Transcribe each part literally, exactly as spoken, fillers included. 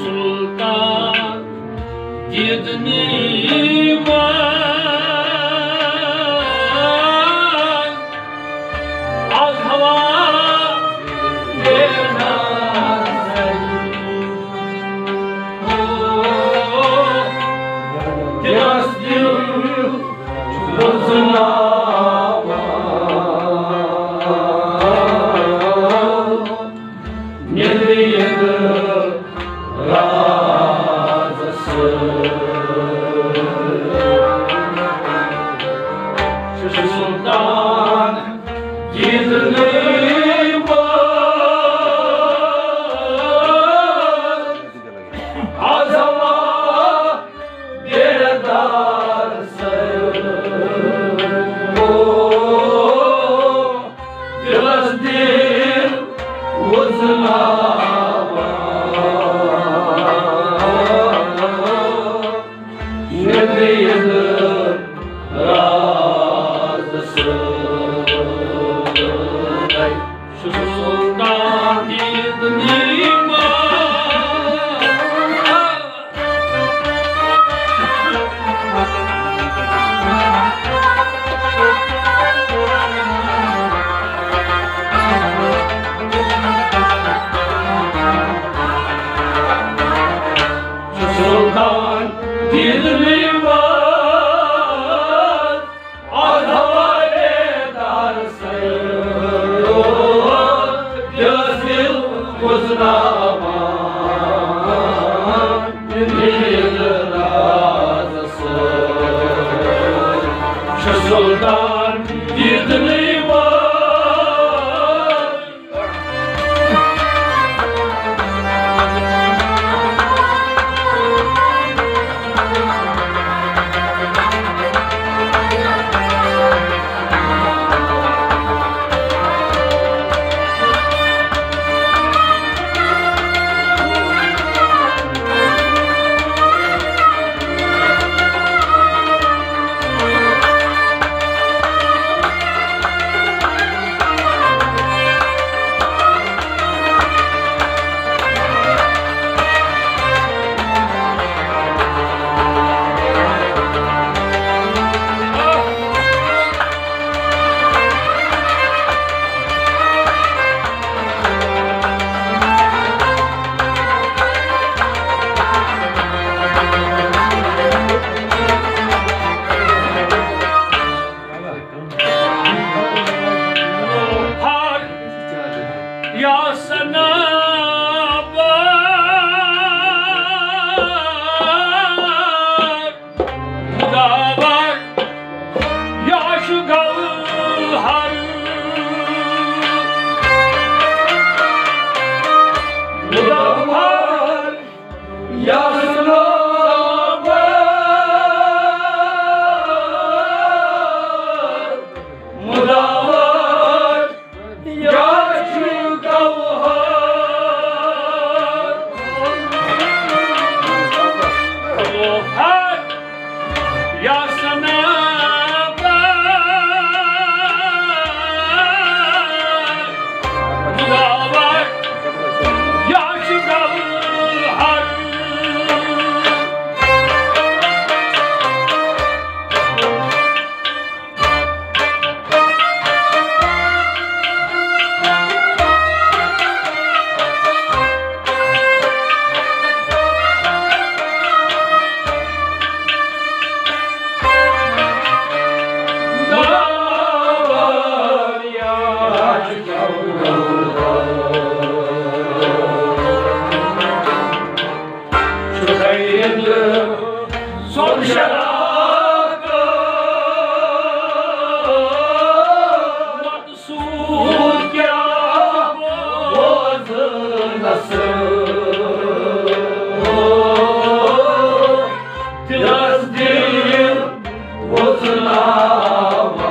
سُلطان دیدنی وان، از ہوا بیدار سری۔ او، دِلس دِل وُزناوان۔ نیٚنٛدرِ یِنہٕ رازس سۭتۍ۔ چھُ سُلطان دیدنی وان، از ہوا بیدار سر۔ او، دِلس دِل وُزناوان۔ نیٚنٛدرِ یِنہٕ رازس سۭتۍ۔ چھُ سُلطان دیدنی وان۔ چھُ سُلطان دیدنی وان۔ از ہوا بیدار سر، دِلس دِل وُزناوان۔ دِل رازس سۭتۍ۔ چھُ سُلطان دیدنی وان۔ یا سنا بار مداوار، یا شو گوہر مداوار، یا سنا بار مداوار، یا چھُ گوہر۔ گوہر، یا سنا بار مداوار، یا چھُ گوہر۔ سُہ کیٛاہ بوزنس دِلس دِل وُزناوان۔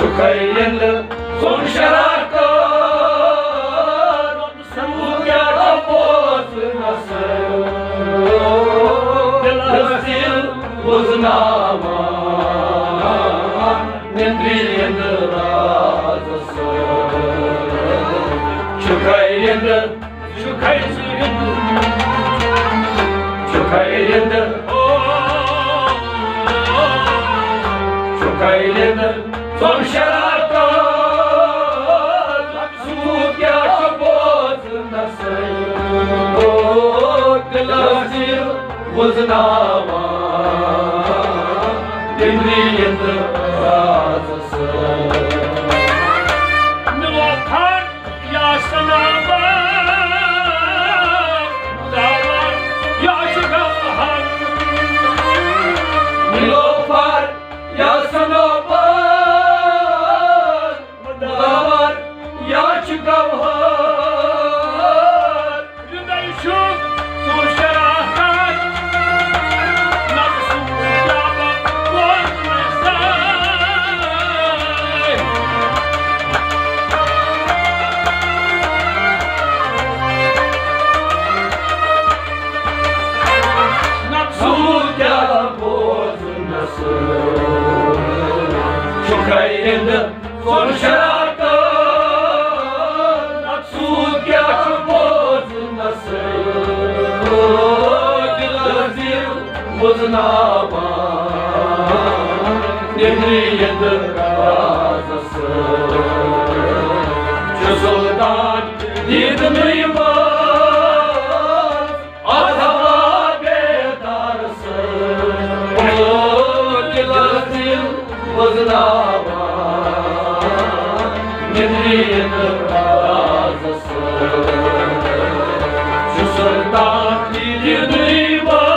چھُکھے ییٚلہِ ژوٚن شراکت، سوٗ کیٛاہ چھُ بوزنس؟ دِلس دِل بوزناوان، نیٚنٛدرِ ییٚلہِ رازس۔ چھُکھے ییٚلہِ چھُکھے زِندٕ، چھُکھے زِندٕ، او، چھُکھے زِندٕ، ژوٚن شراکت، سوٗ کیٛاہ چھُ بوزنس؟ او، دِلس دِل بوزناوان، نیٚنٛدرِ ییٚلہِ رازس۔ مِلو کھن یا سنابر، داور یا چھُ گوہر۔ نیلوفر یا سنابر، داور یا چھُ گوہر۔ ہردے چھُ سُر شراکت، نتہٕ سُر جابر ووت مےٚ سۭتۍ۔ نتہٕ سُر جابر ووت مےٚ سۭتۍ۔ چھُکھے ییٚلہِ ژوٚن شراکت، سوٗ کیٛاہ چھُ بوزنس؟ دِلس دِل بوزناوان، نیٚنٛدرِ ییٚلہِ رازس۔ چھُ سلطان دیٖدنٕے منٛز، اَتھ ہوا بیدار سۭتۍ۔ او دِلس دِل بوزناوان، نیٚنٛدرِ ییٚلہِ رازس۔ چھُ سلطان دیٖدنٕے منٛز،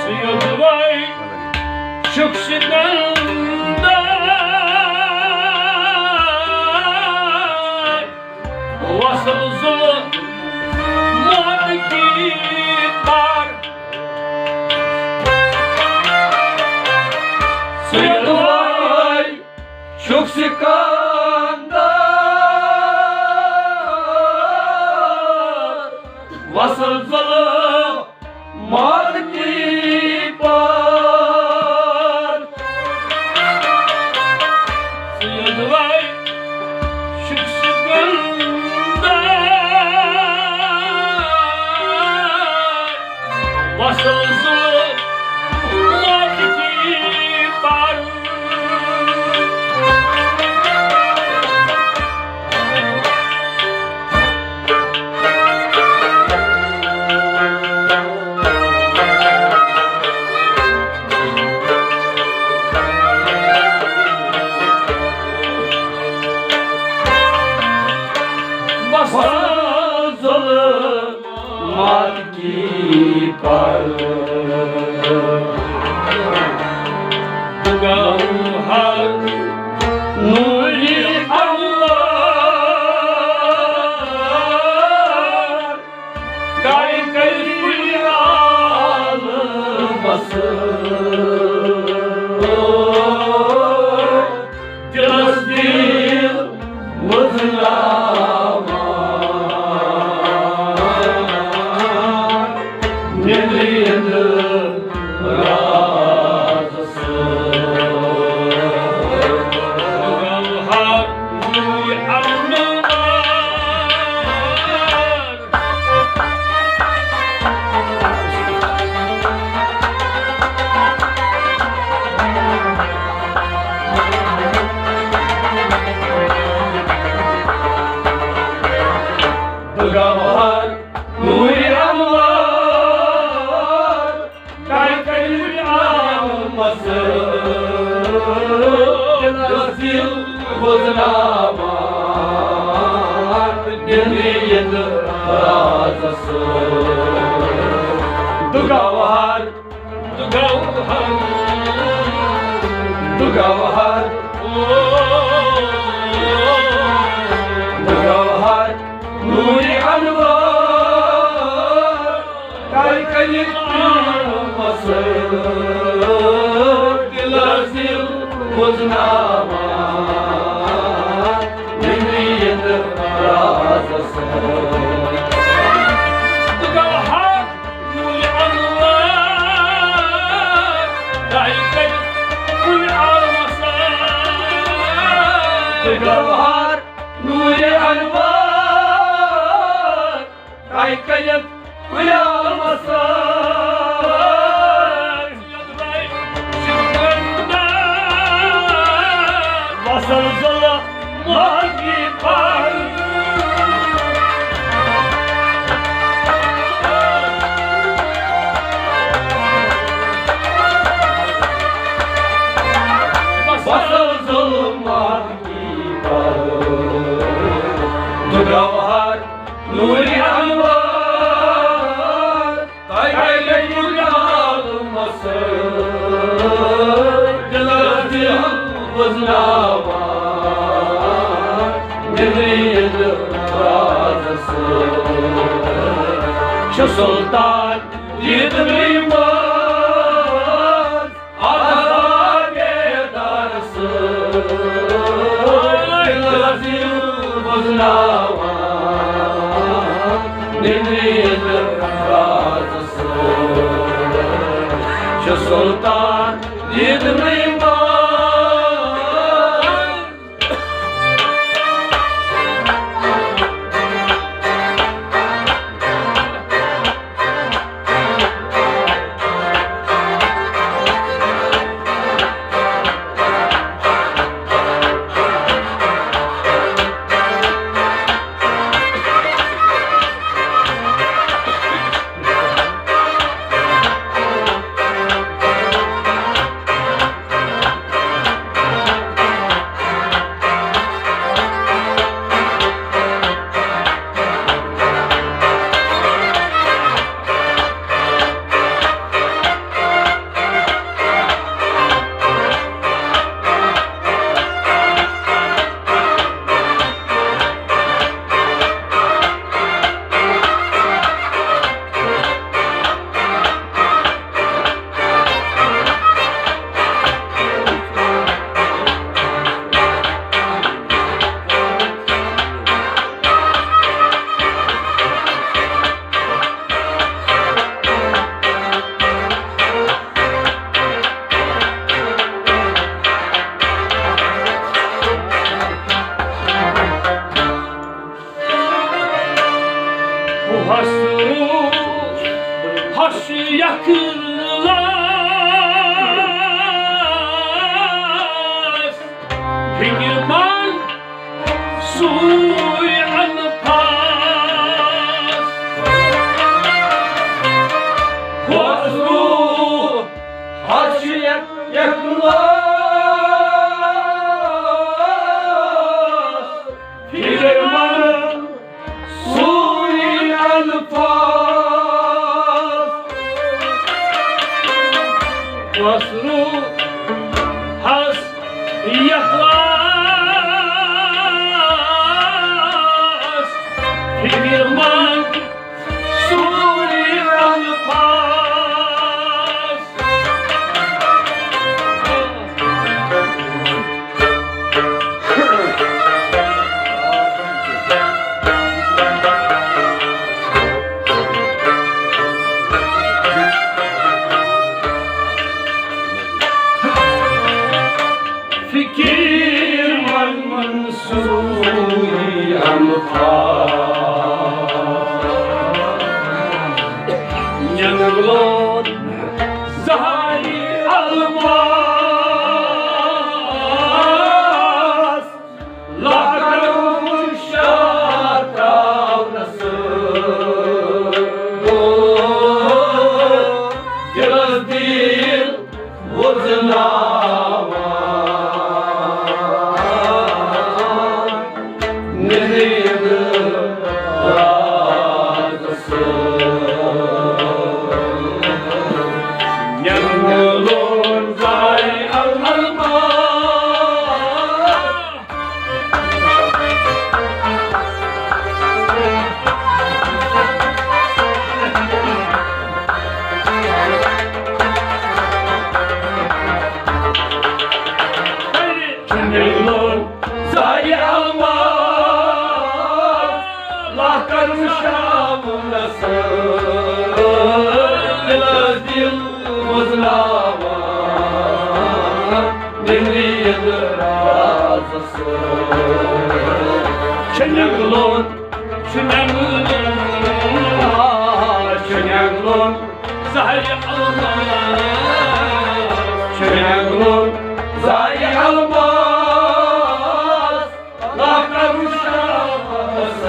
سُہ یوٚدوَے چھُکھ سکندر، وصل ظلمت کی پار۔ سُہ یوٚدوَے چھُکھ سکندر، وصل ظلمت کی پار۔ سُہ یوٚدوَے چھُکھ سکندر، وصل ظلمت کی پار۔ وصل ظلمت کی پر، گوہر نوری انوار، گاے کر کُلہِ عالمس۔ دِلس دِل گوہر نور انوار، کاے کلہِ عالمس، دِلس دِل بوزناوان، نِندرِ یِتھ رازس۔ دُگوہر، دُگوہر، دُگوہر، دُگوہر، نورِ انوار، کاے کلہِ عالمس، دِلس دِل بوزناوان، نِندرِ یِتھ رازس۔ دُگوہر، نورِ انوار، کاے کلہِ عالمس۔ دُگوہر، نورِ انوار، کاے کلہِ عالمس۔ وصل ظلمات کی پار۔ وصل ظلمات کی پار۔ دُگوہر نورِ انوار، کاے کلہِ عالمس، دِلس دِل بوزناوان، نِندرِ یِتھ رازس۔ چھُ سلطان دیدنٕے منٛز آزاد بیدارس، دِلس دِل بوزناوان، نِندرِ یِتھ رازس۔ چھُ سلطان دیدنٕے منٛز۔ ہس، ہس یکھ لاس، فکر من سوی انفاس۔ ہس روح، ہس یکھ، یکھ لاس، فکر من سوی انفاس۔ خسرو ہس یخ لاس، فکر من سوی انفاس۔ نینگلون زہری الماس، لکن شاہ تراونس، دلس دل وزناوان، ننید رازس۔ نینگلون زہری الماس، نینگلون زہری الماس، لکن شاہ تراونس، دلس دل وزناوان، ننید رازس۔ چھ نینگلون، چھ نینگلون، آ، چھ نینگلون زہری الماس، چھ نینگلون زہری الماس، لکن شاہ تراونس،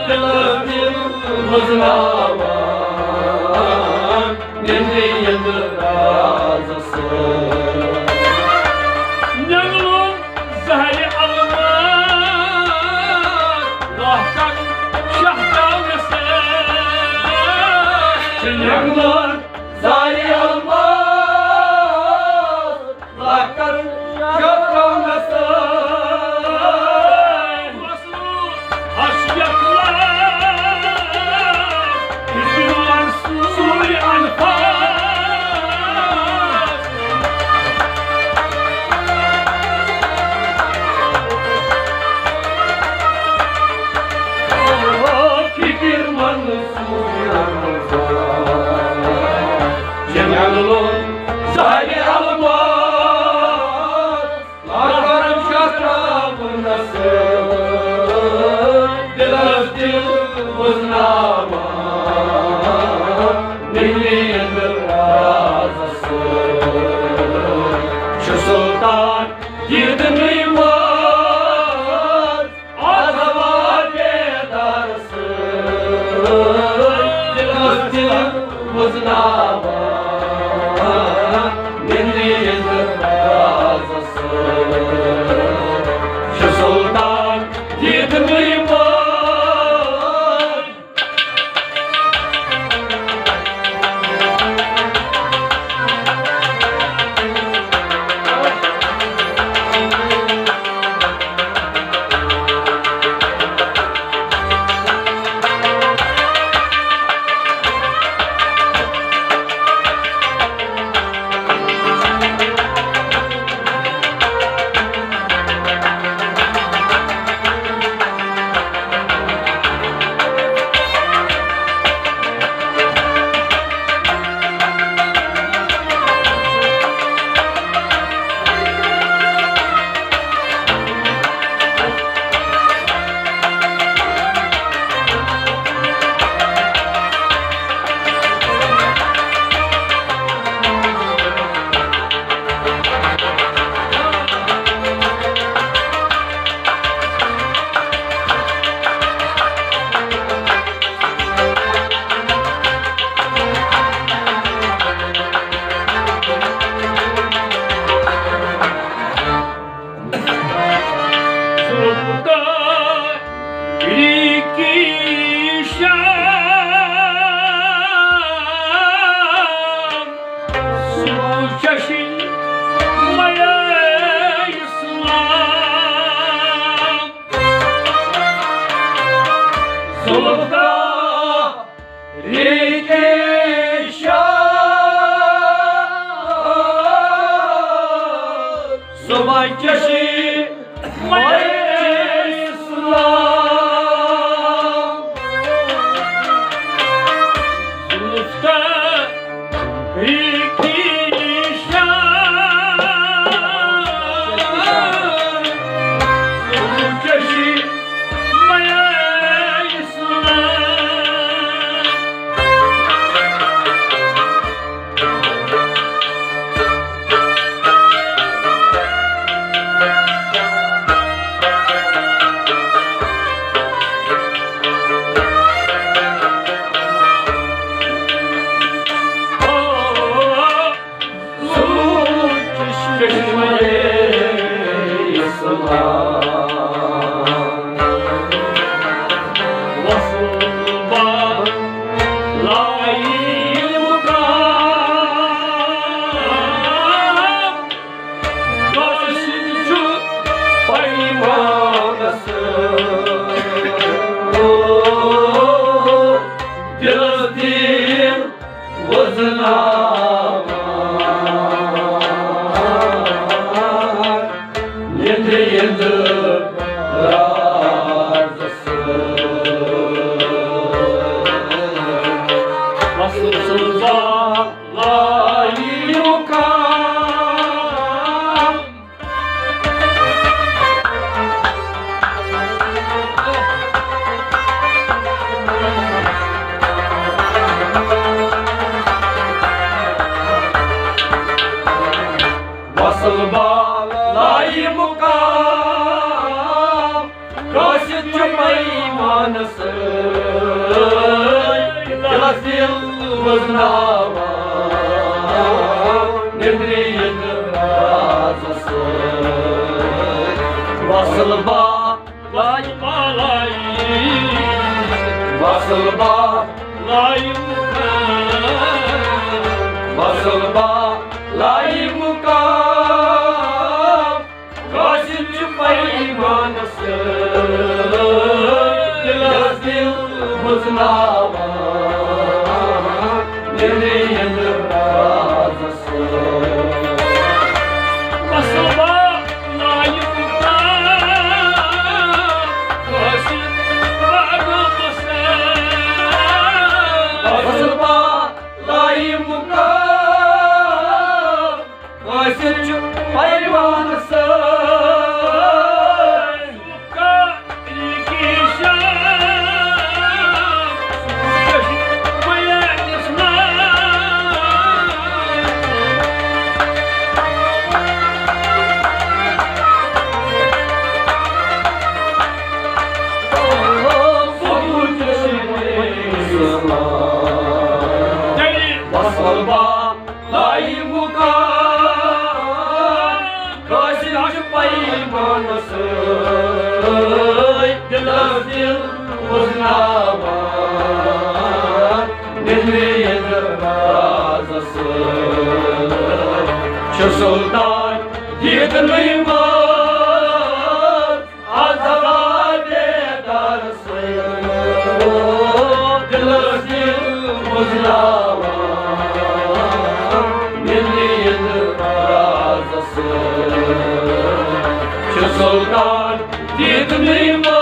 دلس دل وزناوان، ننید رازس۔ نینگلون زہری الماس، لکن شاہ تراونس، نینگلون زہری الماس، لکن شاہ تراونس۔ ہشیت لاس، ہجر منصور انفاس۔ او فکر منصور انفاس۔ دِلس دِل وزناوان، یِنٛدٕ یِنٛدٕ رازس سۭتۍ۔ وصل سُنٛد باغ لایہِ مُقام۔ وصل بالایہِ مُقام، قٲصد چھُ پیمانس سۭتۍ، دِلس دِل وزناوان، نیٚبرِ یِنٛدٕ رازس سۭتۍ۔ وصل بالایہِ، بالایہِ، وصل بالایہِ مُقام، وصل بالایہِ مُقام، قٲصد چھُ پیمانس سۭتۍ، دِلس دِل وزناوان، نیٚبرِ یِنٛدٕ رازس سۭتۍ۔ وصل بالایہِ مُقام، قٲصد پیمانس سۭتۍ۔ وصل بالایہِ مُقام، قٲصد چھُ پیمانس سۭتۍ۔ وصل با لایہِ مُقام، قٲصد چھُ پیمانس سۭتۍ، دِلس دِل وُزناوان، نیٚبرِ یِنٛدٕ رازس سۭتۍ۔ چھُ سُلطان دیٖدنٕے منٛز آز بیدار سۭتۍ، دِلس دِل وُزناوان، نیٚبرِ یِنٛدٕ رازس سۭتۍ۔ چھُ سُلطان دیٖدنٕے منٛز۔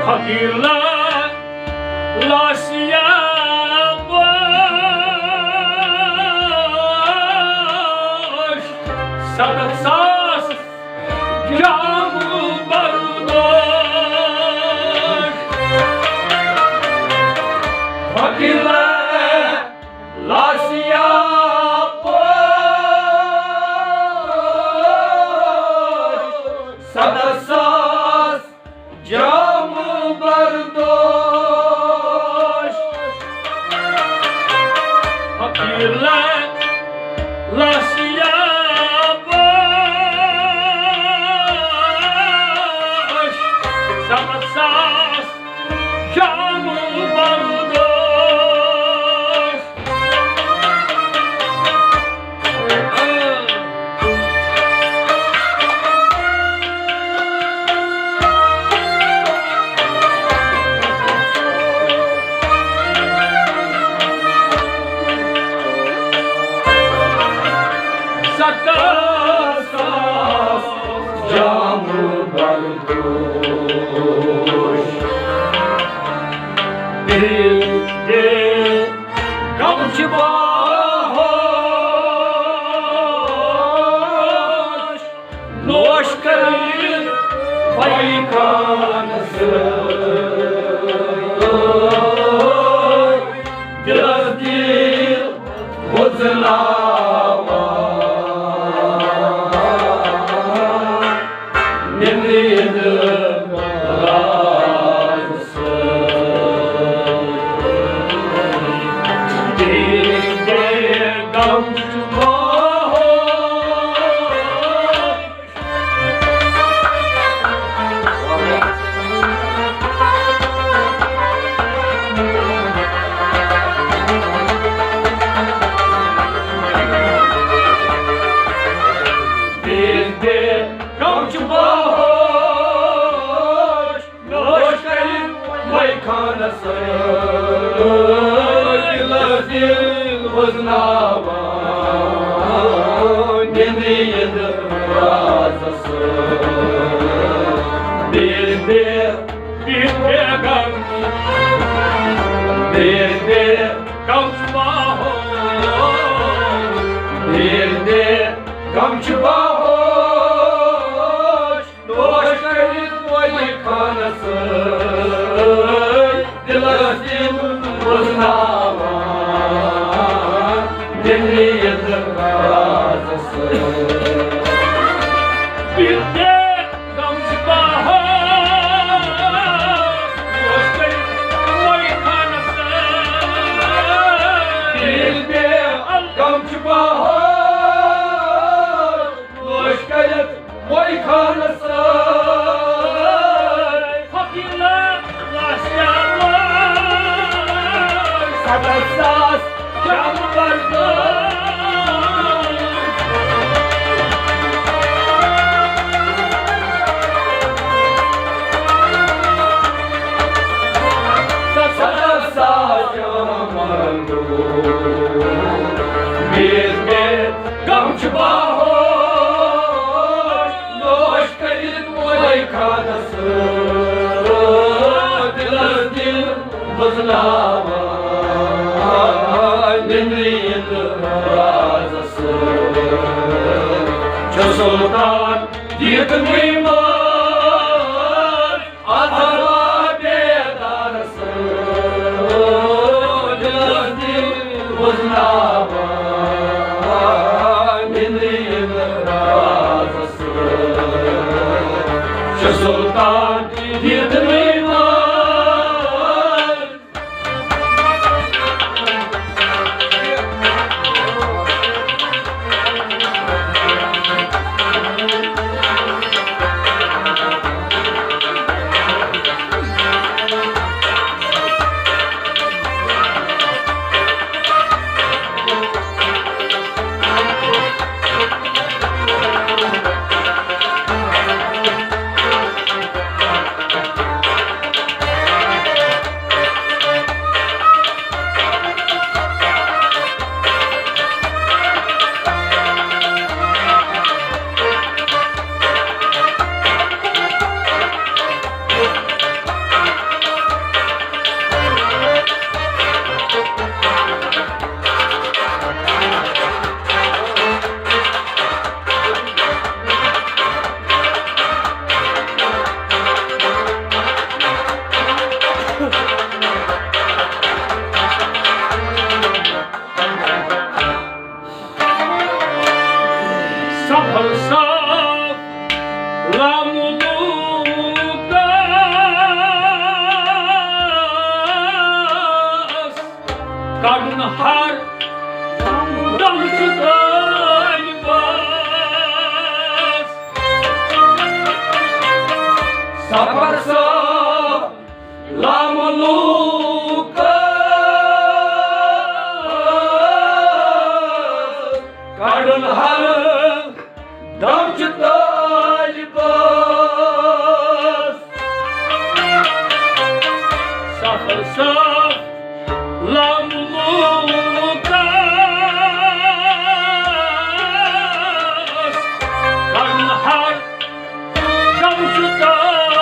فقیٖر لا، لاسیا پوش، ستتھ ساس جامہٕ بردوش۔ فقیٖر لا، لاسیا پوش، ستتھ ساس جامہٕ بردوش۔ فقیٖر لا، لاسیا پوش، ستتھ ساس جامہٕ بردوش۔ دِل بے غم چھِ باہوش، نوش کٔرِتھ پایخانس سۭتۍ۔ دِلس دِل وۄزناوان، نِندرِ رازٕ سۭتۍ۔ دِل بے غم چھُ باہوش۔ دِل بے غم چھُ باہوش، نوش کٔرِتھ پایخانس سۭتۍ۔ دِلس دِل وۄزناوان، نِندرِ رازس سۭتۍ۔ دِل بے، دِل بے غم، دِل بے غم چھُ باہوش، دِل بے غم چھُ باہوش۔ نوش کٔرِتھ پایخانس سۭتۍ، دِلس دِل وۄزناوان، نِندرِ رازس سۭتۍ۔ دِل بے غم چھُ باہوش، نوش کٔرِتھ پایخانس سۭتۍ۔ دِل بے غم چھُ باہوش، نوش کٔرِتھ پایخانس سۭتۍ۔ فقیٖر لاشا لٲج سَداہ ساس جانور لٲج۔ سَداہ ساس جانور لٲج۔ میٖر بے غم چھُ باہوش، نوش کٔرِتھ پایخانس سۭتۍ۔ دِلس دِل وۄزناوان، نِندرِ رازس سۭتۍ۔ چھُ سلطان دیٖدنٕے مٲر، اَتھ بیدارس سۭتۍ۔ دِلس دِل وۄزناوان، نِندرِ رازس سۭتۍ۔ چھُ سلطان دیٖدنٕے مٲر۔ سفر صاف لاملوٗکس، کڑُن ہر دم چھُ طٲلبس۔ سفر صاف لاملوٗکس، کڑُن ہر دم چھُ طٲلبس۔ سفر صاف لاملوٗکس، کڑُن ہر دم چھُ طٲلبس۔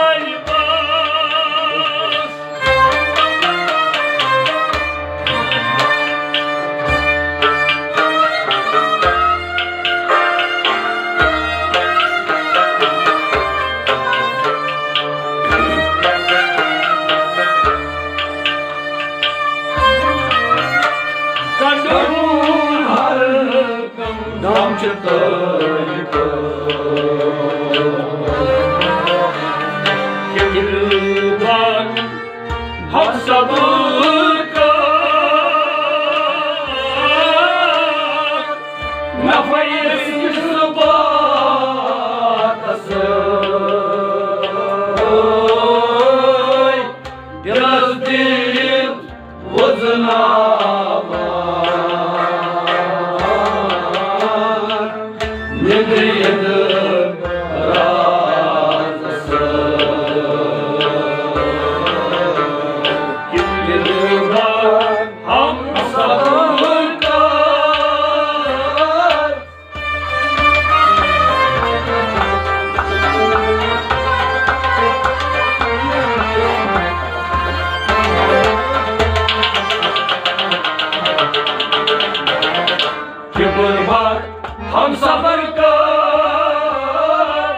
دم چھِ تٲلۍ تہٕ کِردار ہم صبر کر، نفع اثباتس سۭتۍ دِلس دِل وزناوان، نندرِ یِنٛد رازس سۭتۍ۔ کِردار ہم صبر کر۔ کِبُر بار ہم صبر کر،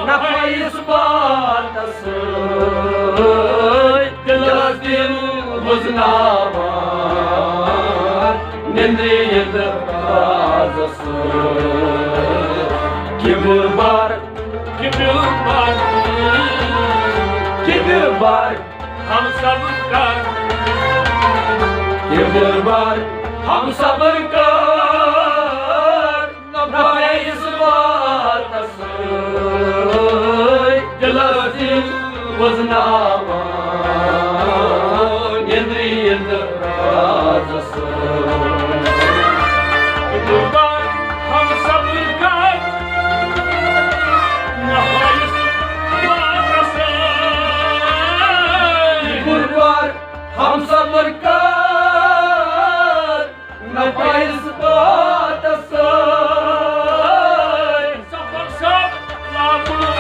نفع اثباتس سۭتۍ دِلس دِل وزناوان، نندرِ یِنٛد رازس سۭتۍ۔ کِبُر بار، کِبُر بار، کِبُر بار ہم صبر کر، کِبُر بار ہم صبر کر، نفع اثباتس سۭتۍ دِلس دِل وزناوان، نندرِ یِنٛد رازس سۭتۍ۔ کِبُر بار ہم صبر کر، نفع اثباتس سۭتۍ۔ کِبُر بار ہم صبر کر، نفع اثباتس سۭتۍ۔ صبر صبر لابوٗدس،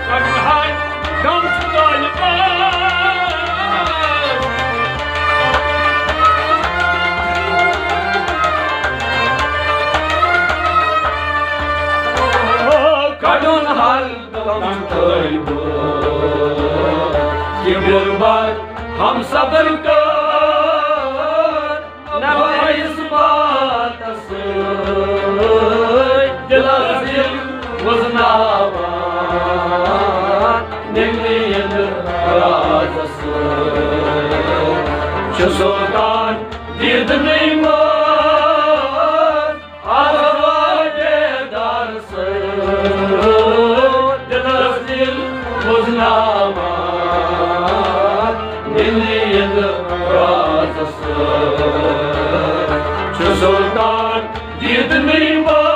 تنہائی غم چھُ طالبس۔ کڑُن حل کِبُر بار ہم صبر کر، نفع اثباتس سۭتۍ دِلس دِل وزناوان، نندرِ یِنٛد رازس سۭتۍ۔ چھُ سلطان دیدنٕے منٛز آزما بیدار سۭتۍ دِلس دِل وزناوان، نندرِ یِنٛد رازس سۭتۍ۔ چھُ سلطان دیدنٕے منٛز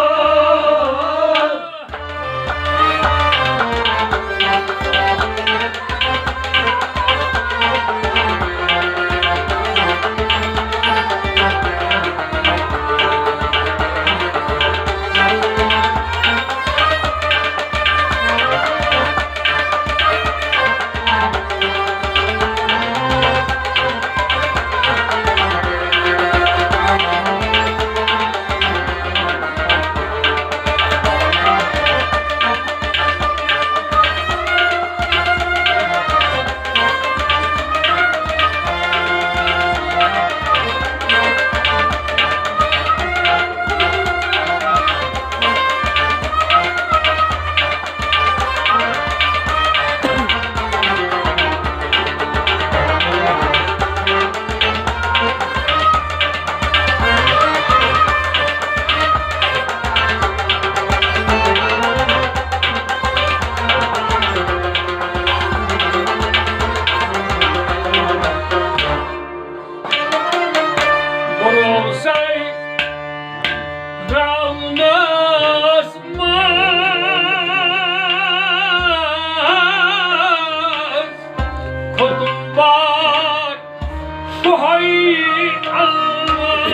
بھروسے راونس منٛز کھوٚتُم بار کوہے الوند۔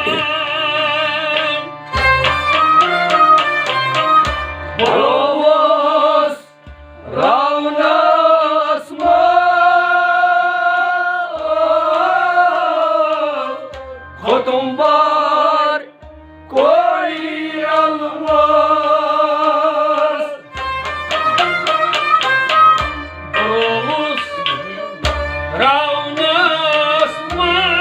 بھروس راونس منٛز کھوٚتُم بار کوہے الوند۔ بھروس راونس منٛز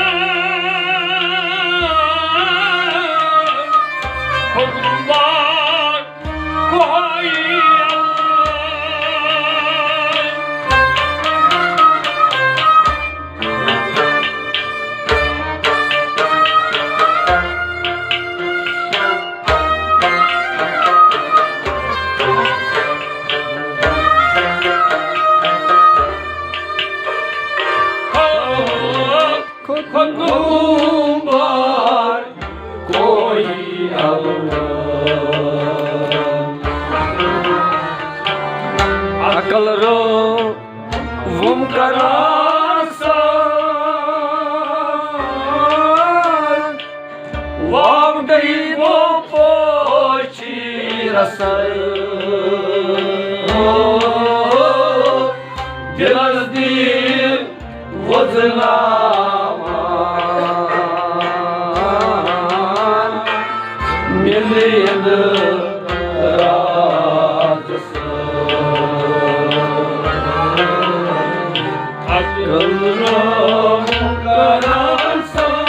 کھۄتہٕ بار کوئی اولاد۔ عقل رو وُم کران سان، واو دہی وہ پوچی رسل۔ دلس دل وزناوان، نندرِ اندر راز سۭتۍ۔ عقل رو کران سان۔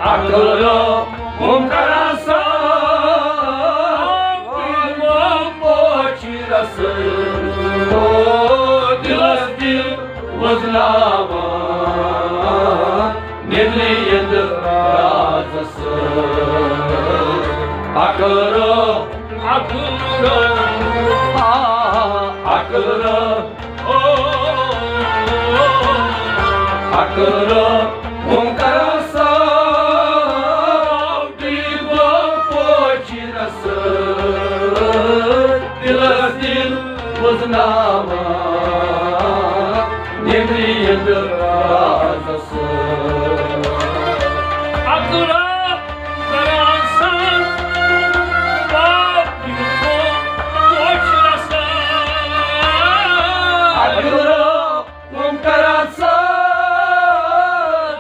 عقل رو وُم کران سان، پوچی رسل۔ او دلس دل وزناوان، نندرِ اندر راز سۭتۍ۔ عقل رو، عقل رو، آ، عقل رو، او، عقل رو وُم کران سان، دیوان پوچی رسل۔ دلس دل وزناوان، نندرِ اندر راز سۭتۍ۔ عقل رو کران سان، پاپ دِلو پوچھ رسان۔ عقل رو وُم کران سان،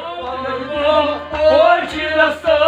پوچھ رسان۔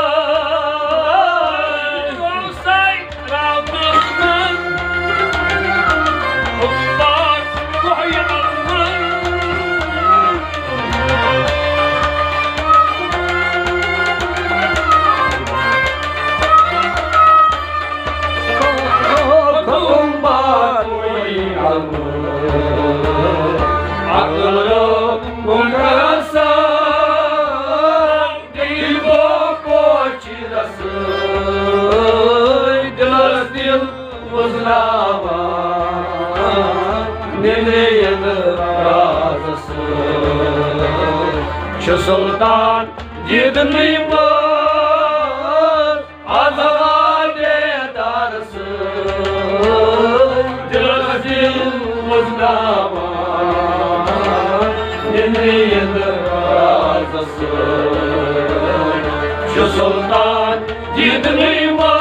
دِلس دِل وُزناوان، نِندرِ اندر راز سۭتۍ۔ چھُ سلطان دیدنٕے منٛز آزاد بیدار سۭتۍ۔ دِلس دِل وُزناوان، نِندرِ اندر راز سۭتۍ۔ چھُ سلطان دیدنٕے منٛز۔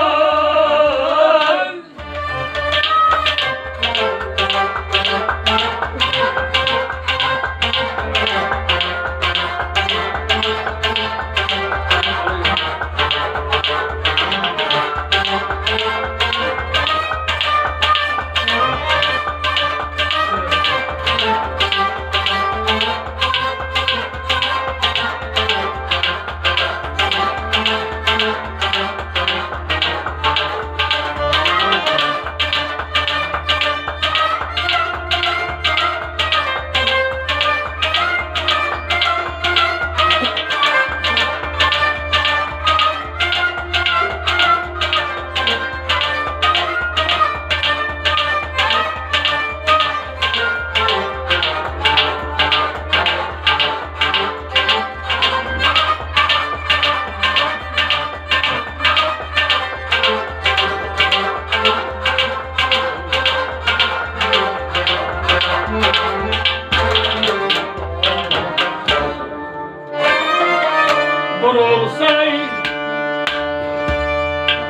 بروسے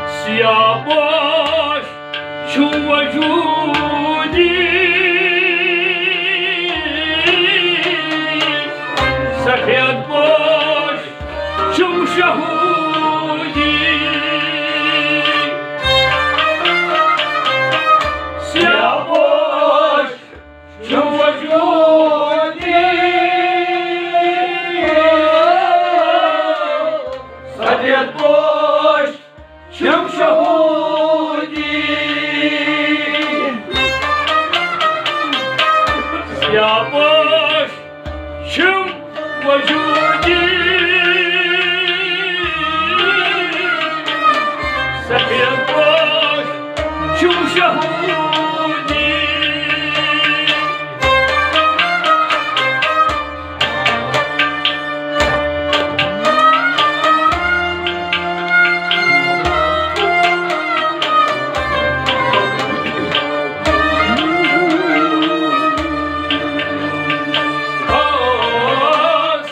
سیاہ پوش چھُ وجودی، سفید پوش چھُم شہودی۔ سیاہ پوش چھُم وجودی، سفید پوش چھُم شہودی۔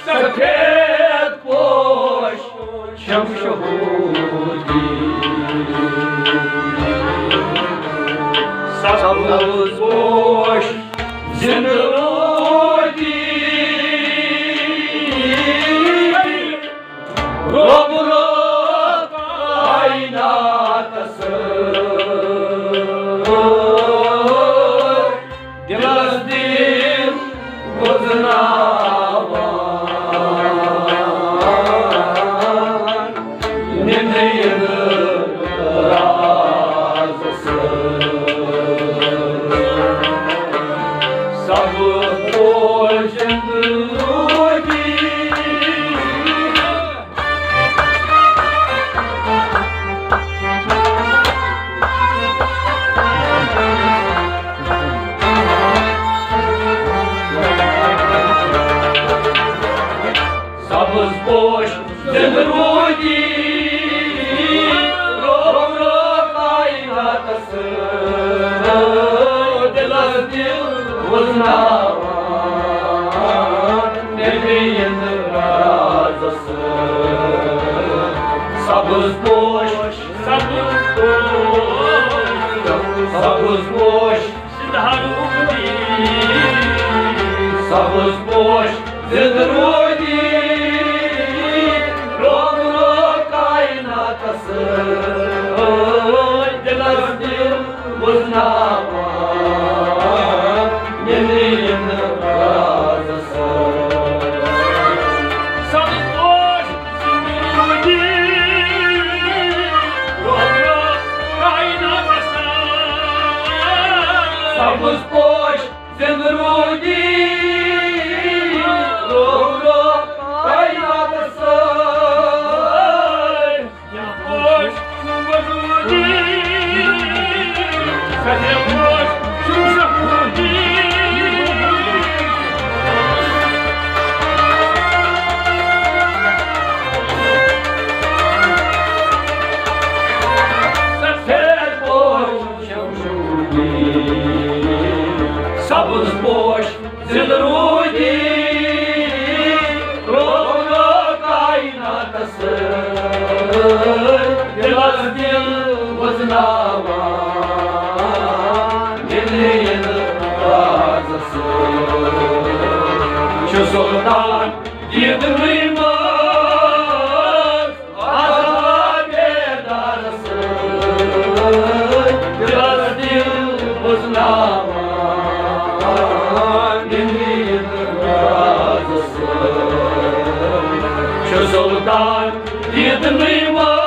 سفید پوش شمشہودی، سبز پوش زندٕ روٗدی۔ رۄب رٲو کائناتس دِلس دِل وُزناوان، نِندٕ یِنہٕ رازس۔ سبز پوش زندٕ روٗدی۔ سبز پوش زندٕ روٗدی، رۄب رٲو کائناتس دِلس دِل وُزناوان، نِندٕ یِنہٕ رازس۔ سبز پوش، سبز پوش، سبز پوش زندٕ روٗدی، سبز پوش زندٕ روٗدی، رۄب رٲو کائناتس دِلس دِل وُزناوان، نِندٕ یِنہٕ رازس۔ سبز پوش زندٕ روٗدی، رۄب رٲو کائناتس۔ سبز پوش زندٕ روٗدی، رۄب رٲو کائناتس۔ سبز پوش زندٕ روٗدی، رۄب رٲو کائناتس دِلس دِل وُزناوان، نِندٕ یِنہٕ رازس۔ چھُ سلطان دیدنٕے منٛز آسان بیدارس، دِلس دِل وُزناوان، نِندٕ یِنہٕ رازس۔ چھُ سلطان دیدنٕے منٛز۔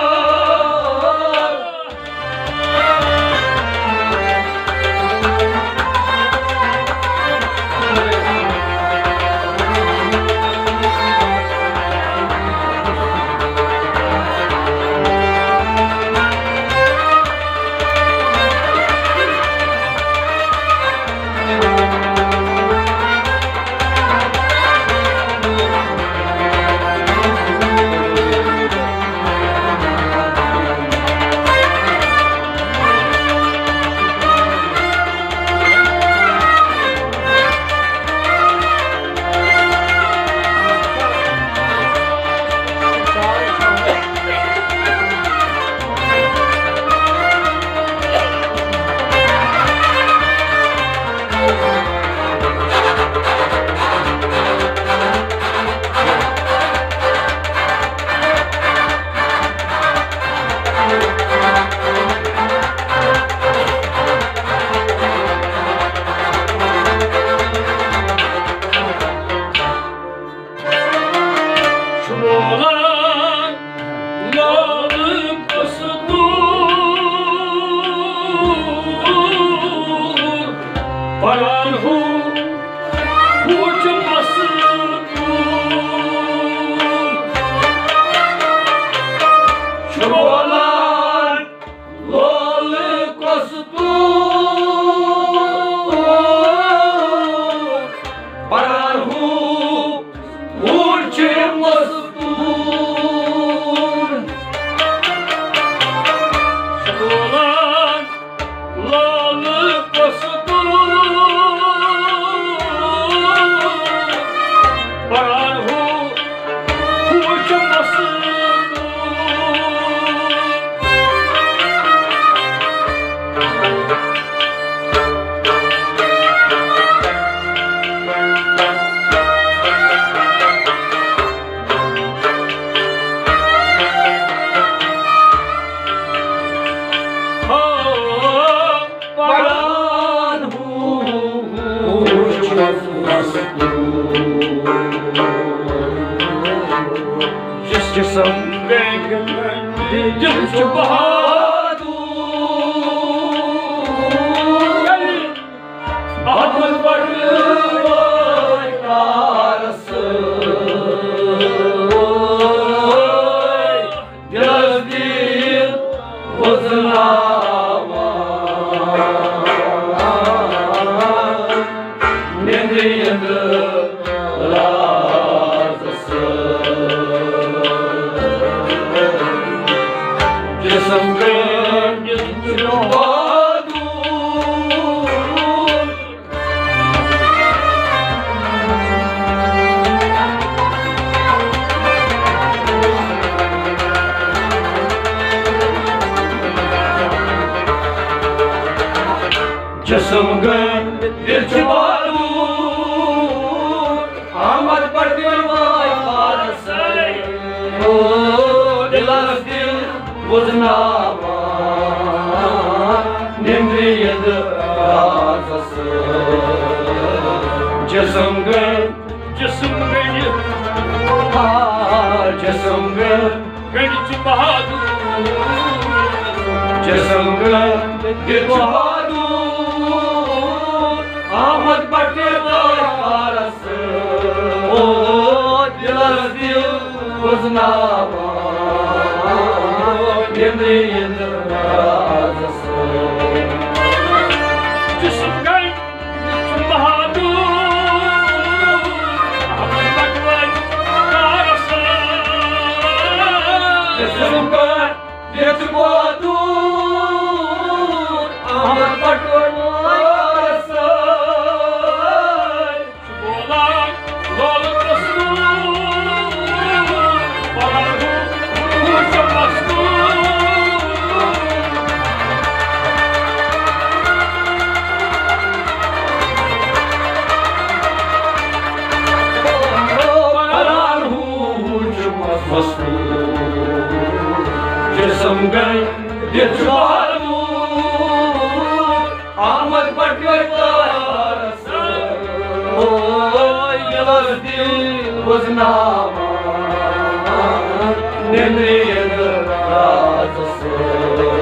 چھُ لولان لولہٕ قصہٕ دوٗر، پران ہُہ، ہُہ چھُ مسہٕ دوٗر۔ چھُ لولان لولہٕ قصہٕ دوٗر۔ پران ہو، ہو چھُس مستور۔ جسم گنگ، دل چھُ بہادُر۔ احمد پٹوٲرۍ کارس سۭتۍ۔ دِلس دِل وُزناوان، نیٚنٛدرِ یِنٛدٕ رازس سۭتۍ۔ جسم گٔنٛڈِتھ چھُ بہادُر۔ جسم گٔنٛڈِتھ چھُ بہادُر۔ احمد پٹوٲرۍ وٲتۍ پارس سۭتۍ۔ او دِلس دِل وُزناوان، نیٚنٛدرِ یِنٛدٕ رازس سۭتۍ۔ جسم گٔنٛڈ، جسم گٔنٛڈِتھ، آ، جسم گٔنٛڈ، گٔنٛڈِتھ چھُ بہادُر۔ جسم گٔنٛڈِتھ چھُ بہادُر۔ احمد پٹوٲرۍ وٲتۍ پارس سۭتۍ۔ او دِلس دِل وُزناوان، نیٚنٛدرِ یِنٛدٕ رازس سۭتۍ۔ جسم گٔنٛڈِتھ چھُ بہادُر۔ احمد پٹوٲرۍ کارس سۭتۍ۔ جسم گٔنٛڈِتھ چھُ بہادُر۔ احمد پٹوٲرۍ کارس سۭتۍ۔ بولان لولہٕ دستور، پران ہو، ہو چھُ مستور۔ پران ہو، ہو چھُ مستور۔ جسم گٔنٛڈِتھ چھُ بہادُر۔ احمد پٹوٲرۍ کارس سۭتۍ۔ او دِلس دِل وُزناوان، نیٚنٛدرِ یِنٛدٕ رازس سۭتۍ۔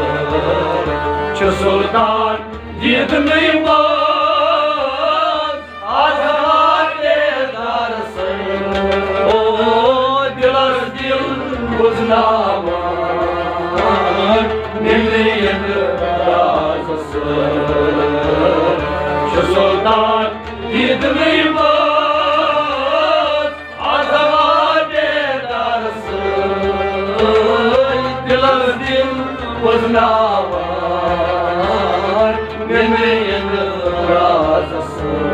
چھُ سلطان دیٖدنٕے باز، آزاد بیدار سۭتۍ۔ او دِلس دِل وُزناوان، نیٚنٛدرِ یِنٛدٕ رازس سۭتۍ۔ چھُ سلطان دیٖدنٕے باز، آزاد بیدار سۭتۍ۔ دِلس دِل وُزناوان، نیٚنٛدرِ یِنٛدٕ رازس سۭتۍ۔